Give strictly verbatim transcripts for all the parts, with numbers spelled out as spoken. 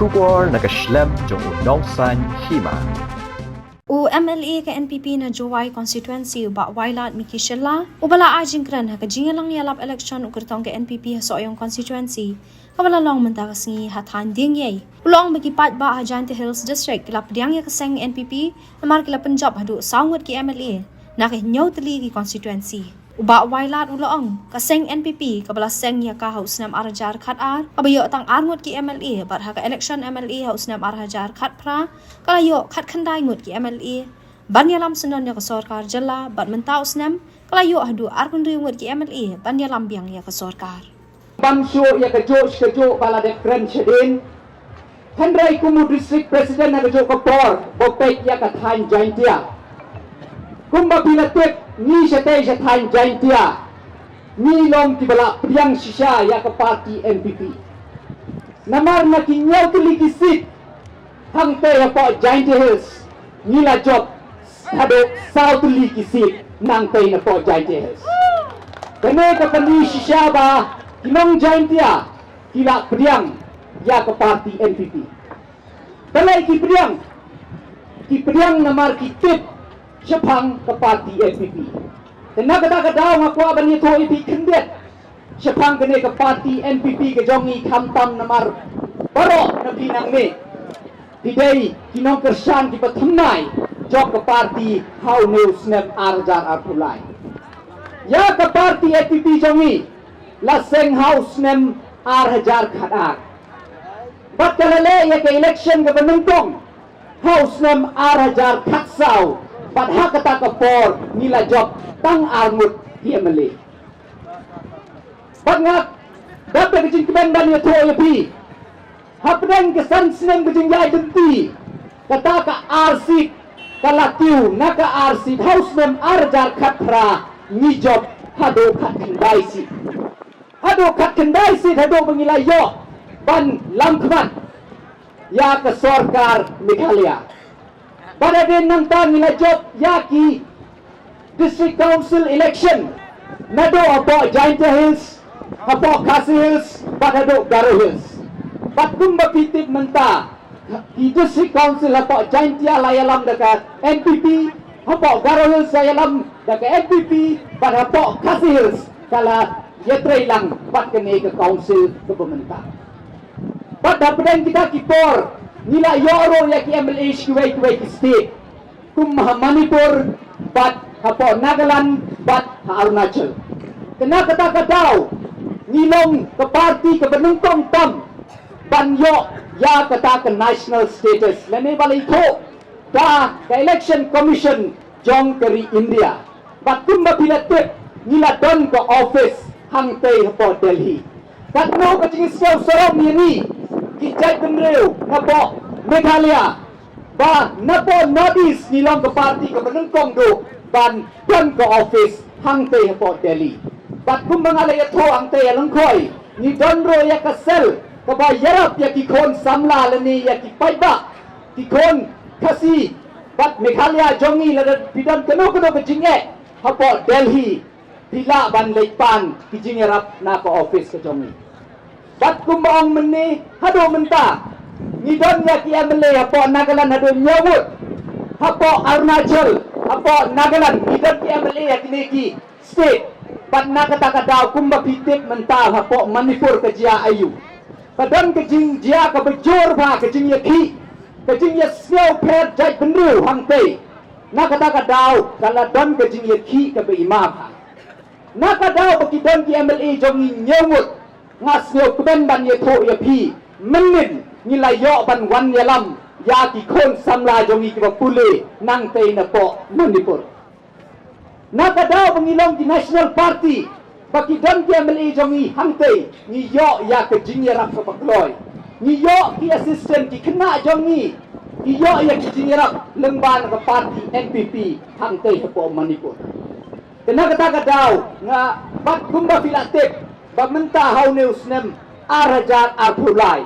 Khubor na ka shlem jong u Nongsaiñ Hima. U M L A ka N P P na Jowai Constituency, u Bah Wailadmiki Shylla, uba la ai jingkren ha ka jingïalang ïalap election u kyrtong ka N P P ha Sohiong Constituency, kaba la long mynta ka sngi ha thaiñ Diengiei, u la ong ba ki paidbah ha Jaintia Hills District ki la pdiang ïa ka seng N P P namar ki la pynjop haduh saw ngut ki M L A na ka hynñiew tylli ki constituency. U Bah Wailad u la ong, ka seng N P P kaba la seng ïa ka ha u snem ar hajar khat ar, kaba ïoh tang ar ngut ki M L A, bad ha ka election M L A ha u snem ar hajar khat phra, ka la ïoh khat khyndai ngut ki M L A ban ïalam syndon ïa ka sorkar jylla, bad mynta u snem ka la ïoh haduh ar hynriew ngut ki M L A ban ïalam biang ïa ka sorkar. Bam shuh ïa ka jok shi ka jok ba la dep kren shadien. Hynrei kum u district president ha ka jok ka por ba peit ïa ka thaiñ Jaintia, kumba phi la tip, ngi shatei sha thaiñ Jaintia ngi long kiba la pdiang shisha ïa ka party N P P. Namar na ki hynñiew tylli ki seat hangtei hapoh Jaintia Hills, ngi la jop haduh saw tylli ki seat nangtei napoh Jaintia Hills. Kane ka pyni shisha ba ki nong Jaintia ki la pdiang ïa ka party N P P. Balei ki pdiang? Ki pdiang namar ki tip shaphang ka party N P P. Te na kata ka daw nga kwah ban ïathuh ïa phi khyndiat shaphang kane ka party N P P ka jong ngi, khamtam namar baroh na phi nangne phi dei ki nongkyrshan kiba thymmai jong ka party ha une u snem ar hajar arphew lai. Ïa ka party N P P jong ngi la seng ha u snem ar hajar khat ar. Bad ka la leh ïa ka election kaba nyngkong ha u snem ar hajar khat saw, bad ha kata ka por ngi la jop tang ar ngut ki M L A. Bad nga dap da ka jingkmen ban ïathuh ïa phi, hapdeng ka san snem ka jingïaid lynti, kata ka ar seat ka la kiew na ka ar seat ha u snem ar hajar khat phra, ngi jop haduh khat khyndai seat. Haduh khat khyndai seat haduh ba ngi la ïoh ban lam khmat ïa ka sorkar Meghalaya. Bad hadien nangta ngi la jop ïa ki District Council election naduh hapoh Jaintia Hills, hapoh Khasi Hills, bad haduh Garo Hills. Bad kumba phi tip mynta, ki District Council hapoh Jaintia la ïalam da ka N P P, hapoh Garo Hills la ïalam da ka N P P, bad hapoh Khasi Hills ka la ïatrei lang bad kane ka council kaba mynta. Bad hapdeng kita ki por ngi la ïoh ruh ïa ki M L A sha kiwei kiwei ki state, kum ha Manipur, bad hapoh Nagaland, bad ha Arunachal. Te na kata ka daw ngi long ka party kaba nyngkong tam ban ïoh ïa kata ka national status lane ba la ithuh da ka Election Commission jong ka ri India. Bad kumba phi la tip, ngi la don ka office hangtei hapoh Delhi. Katno ka jingsngew sarong ïa ngi ki jaitbynriew napoh Meghalaya ba napoh North East ngi long ka party kaba nyngkong duh ban don ka office hangtei hapoh Delhi. Bad kumba nga la ïathuh hangtei ha Lyngkhoi, ngi don ruh ïa ka cell kaba ïarap ïa ki khun samla lane ïa ki paidbah, ki khun Khasi bad Meghalaya jong ngi, lada phi don kano kano ka jingeh hapoh Delhi, phi lah ban leit pan ki jingïarap na ka office ka jong ngi. Bad kumba ong mynne, haduh mynta ngi don ïa ki M L A hapoh Nagaland haduh hynñiew ngut, hapoh Arunachal, hapoh Nagaland ngi don ki M L A ha kine ki state. Bad na kata ka daw kumba phi tip mynta hapoh Manipur ka jia aiu, ka don ka jingjia kaba jur bha, ka jingïakhih, ka jingïasngew pher jaitbynriew hangtei. Na kata ka daw ka la don ka jingïakhih kaba ima bha. Na ka daw ba ki don ki M L A jong ngi hynñiew ngut, nga sngewkmen ban ïathuh ïa phi, mynnin ngi la ïoh ban wan ïalam ïa ki khun samla jong ngi kiba pule nangtei napoh Manipur. Na ka daw ba ngi long ki National Party, ba ki don ki M L A jong ngi hangtei, ngi ïoh ïa ka jingïarap kaba kloi. Ngi ïoh ki assistant, ki khynnah jong ngi ki ïoh ïa ki jingïarap lyngba na ka party N P P hangtei hapoh Manipur. Te na kata ka daw nga, bad kumba phi la tip ba mynta ha une u snem ar hajar arphew lai,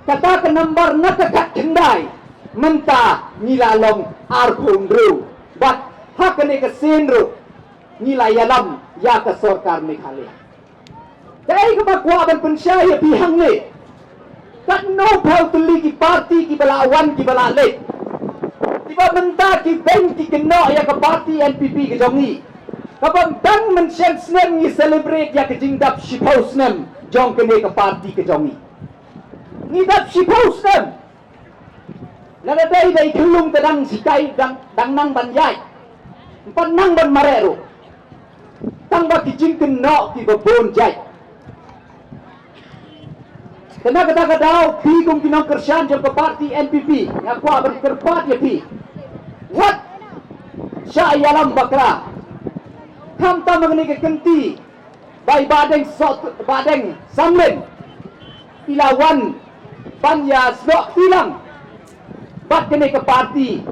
kata ka nambar na ka khatkhyndai, mynta ngi la long arphew hynriew, bad ha kane ka sien ruh ngi la ïalam ïa ka sorkar Meghalaya. Kaei kaba kwah ban pynshai ïa phi hangne, Katno phew tylli ki parti kiba la wan kiba la leit, kiba mynta ki beiñ ki kynnoh ïa ka parti N P P ka jong ngi, kaba tang mynshem snem ngi celebrate ïa ka jingdap shiphew snem jong kane ka parti ka jong ngi. Ngi dap shiphew snem. Lada dei dei khyllung te dang shikai dang, dang nang ban ïaid, ym pat nang ban mareh ruh. Tang ba ki jingkynnoh kiba bun jait. Te na kata ka daw phi kum ki nongkyrshan jong ka parti N P P nga kwah ban kyrpad ïa phi, wat shah ïalam bakla. Khamtam ha kane ka kynti ba i Bahdeng Soh, Bahdeng Samlin i la wan ban ïa snoh kti lang bad kane ka parti,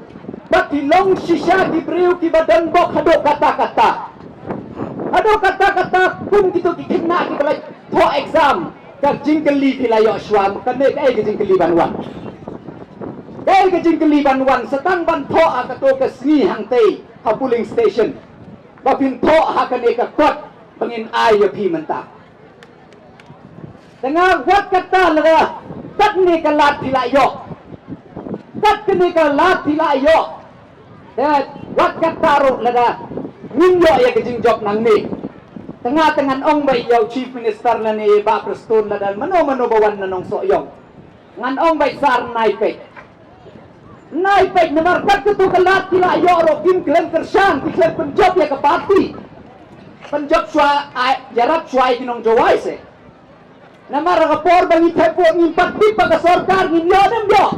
bad ki long shisha ki briew kiba don bok haduh katta katta. Haduh katta katta kum kito ki khynnah kiba la thoh exam. Ka jingkylli phi la ïoh shuwa, kane kaei ka jingkylli ban wan? Kaei ka jingkylli ban wan? Sa tang ban thoh ha kato ka sngi hangtei ha polling station, ba phin thoh ha kane ka kot ba ngin ai ïa phi mynta. Te nga wat kata lada katne ka lad phi la ïoh, katne ka lad phi la ïoh, te wat kata ruh lada ngin ïoh ïa ka jingjop nangne. Te nga te ngan ong beit ïa u Chief Minister lane Bah Prestone lada mano mano ba wan na Nongsohiong, ngan ong beit sar nai peit. Nai peit namar kat katu ka lad ki la ïoh ruh kim khlem kyrshan, ki khlem pynjop ïa ka parti. Pynjop shuwa ai, ïarap shuwa ïa ki nong Jowai se. Namar ha ka por ba ngi thep vote ngim pat tip ba ka sorkar ngin ïoh ne ym ïoh.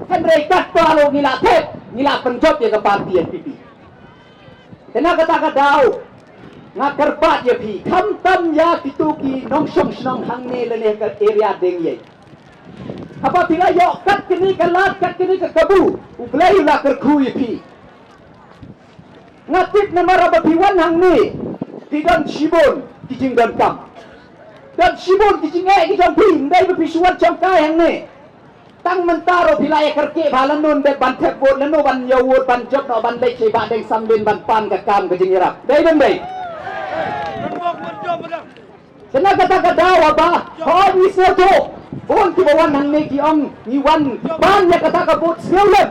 Hynrei katto ruh ngi la thep, ngi la pynjop ïa ka parti N P P. Te na kata ka daw nga kyrpad ïa phi, khamtam ïa kito ki nongshong shnong hangne lane ka area Diengiei. Haba phi la ïoh kat kane ka lad, kat kane ka kabu, U Blei u la kyrkhu ïa phi. Nga tip namar haba phi wan hangne phi don shibun ki jingdonkam, don shibun ki jingeh ki jong phi, ym dei ba phi shu wan shongkai hangne. Tang mynta ruh phi la ïa kyrkieh bha lano ym dei ban thep vote, lano ban ïa vote, ban jop noh ban leit sha i Bahdeng Samlin ban pan ka kam ka jingïarap. Dei ne ym dei? Te na kata ka daw haba hooid ngi sngewthuh, bun kiba wan hangne ki ong ngi wan ban ïa kata ka vote, sngewlem.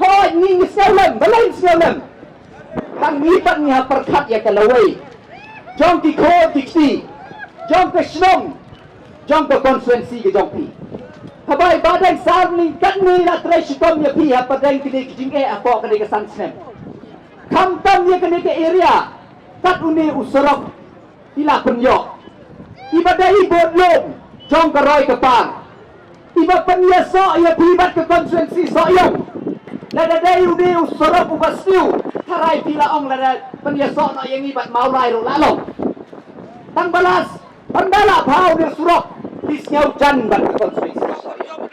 Hooid ngi, ngi sngewlem, balei ngi sngewlem? Tang ngi pat ngi hap pyrkhat ïa ka lawei jong ki khun ki kti, jong ka shnong, jong ka constituency ka jong phi. Haba i Bahdeng Samlin katne i la trei shitom ïa phi hapdeng kine ki jingeh hapoh kane ka san snem. Khamtam ïa kane ka area, kat une u surok i la pynïoh, iba dei i budlum jong ka roi ka par, iba pynïasoh ïa phi bad ka constituency Sohiong. Lada dei une u surok uba sniew, tharai phi la ong lada pynïasoh noh ïa ngi bad Mawlai ruh la long. Tang ba la, ban da la bha une u surok, phi sngew jan bad ka constituency Sohiong.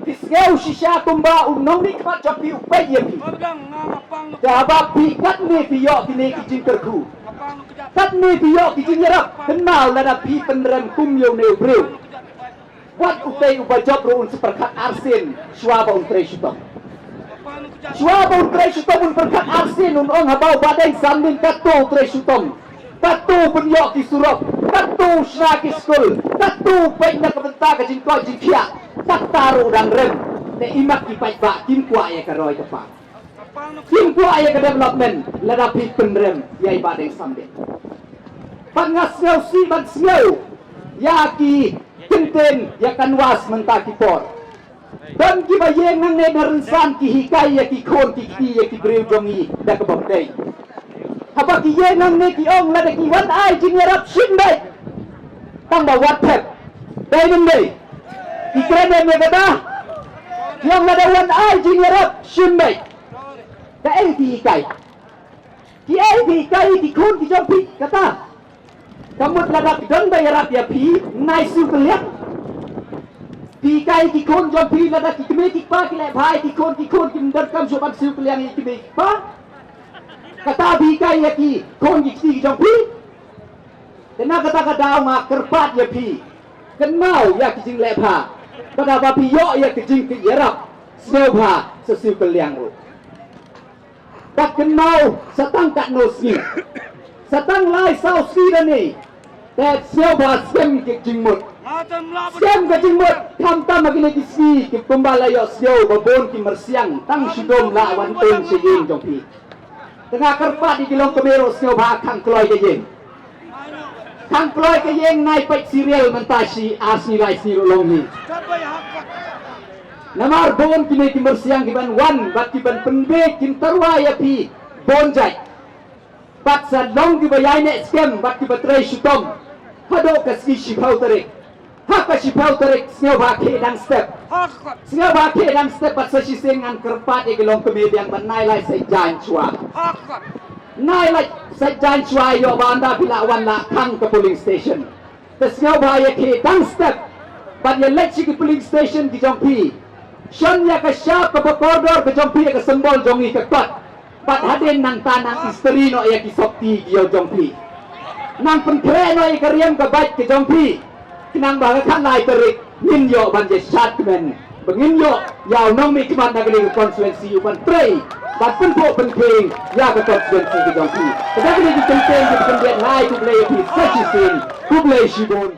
Phi sngew shisha kumba u nongmihkhmat jong phi u peit ïa phi. Te haba phi katne phi ïoh kine ki jingkyrkhu, katne phi ïoh ki jingïarap, kynmaw lada phi pynrem kum ïa une u briew, wat utei uba jop ruh un sa pyrkhat arsien shuwa ba un trei shitom. Shuwa ba un trei shitom un pyrkhat arsien, un ong haba u Bahdeng Samlin katto u trei shitom, katto u pynïoh ki surok, katto u shna ki skul, katto u peit na ka bynta ka jingkoit jingkhiah, katta ruh u dang rem. Te imat ki paidbah kim kwah ïa ka roi ka par. Kim kwah ïa ka development lada phi pynrem ïa i Bahdeng Samlin. Bad nga sngewsih ban sngew ïa ki kyntien ïa canvass mynta ki por. Don kiba ïeng nangne na rynsan ki hikai ïa ki khun ki kti ïa ki briew jong ngi da kaba dei. Haba ki ïeng nangne ki ong lada ki wan ai jingïarap shim beit. Tang ba wat thep. Dei ne ym dei? Ki kren ïa kata. Ki ong lada wan ai jingïarap shim beit. Kaei ki hikai? Kiei phi hikai ki khun ki jong phi kata? Ka mut lada ki don ba ïarap ïa phi, nai siew kylliang. Phi hikai ki khun jong phi lada ki kmie ki kpa ki leh bha ïa ki khun, ki khun kim donkam shuh ban siew kylliang ïa ki kmie ki kpa. Kata phi hikai ïa ki khun ki kti ki jong phi. Te na kata ka daw nga kyrpad ïa phi, kynmaw ïa ki jingleh bha. Bad haba phi ïoh ïa ki jingïarap, sngewbha sa siew kylliang ruh. Bad kynmaw sa tang katno sngi, sa tang lai saw sngi da ni, te sngewbha skhem ki jingmut. Skhem ka jingmut, khamtam ha kine ki sngi ki kumba la ïohsngew ba bun ki myrsiang tang shu dum la wan teng sha ïing jong phi. Te nga kyrpad ïa ki longkmie ruh sngewbha khang kloi ka ïing. Khang kloi ka ïing, nai peit serial mynta shi ar sngi lai sngi ruh long hi. Namar bun kine ki myrsiang ki ban wan bad ki ban pynbieit, kin tyrwa ïa phi bun jait. Bad sa long kiba ïaineh skhem bad kiba trei shitom haduh ka sngi shiphew tarik. Ha ka shiphew tarik sngewbha khie dang step. Sngewbha khie dang step bad sa shisien ngan kyrpad ïa ki longkmie biang ban nai lai sait jaiñ shuwa. Nai lai sait jaiñ shuwa ïoh ba ynda phi lah wan lah khang ka polling station. Te sngewbha ïa khie dang step bad ïa leit sha ki polling station ki jong phi. Shon ïa ka shap kaba kordor ka jong phi, ïa ka symbol jong ngi ka kot. Bad hadien nangta nang istri noh ïa ki sopti ki ïew jong phi. Nang pynkhreh noh ïa ka riam ka bait ka jong phi. Khnang ba ha ka khatlai tarik ngin ïoh ban ïa shad kmen ba ngin ïoh ïa u nongmihkhmat na kane ka constituency u ban trei ban pynphuh pynkheiñ ïa ka constituency ka jong phi. Ka da kane ka kyntien ka kyntien, ngai khublei ïa phi sa shisien, khublei shibun.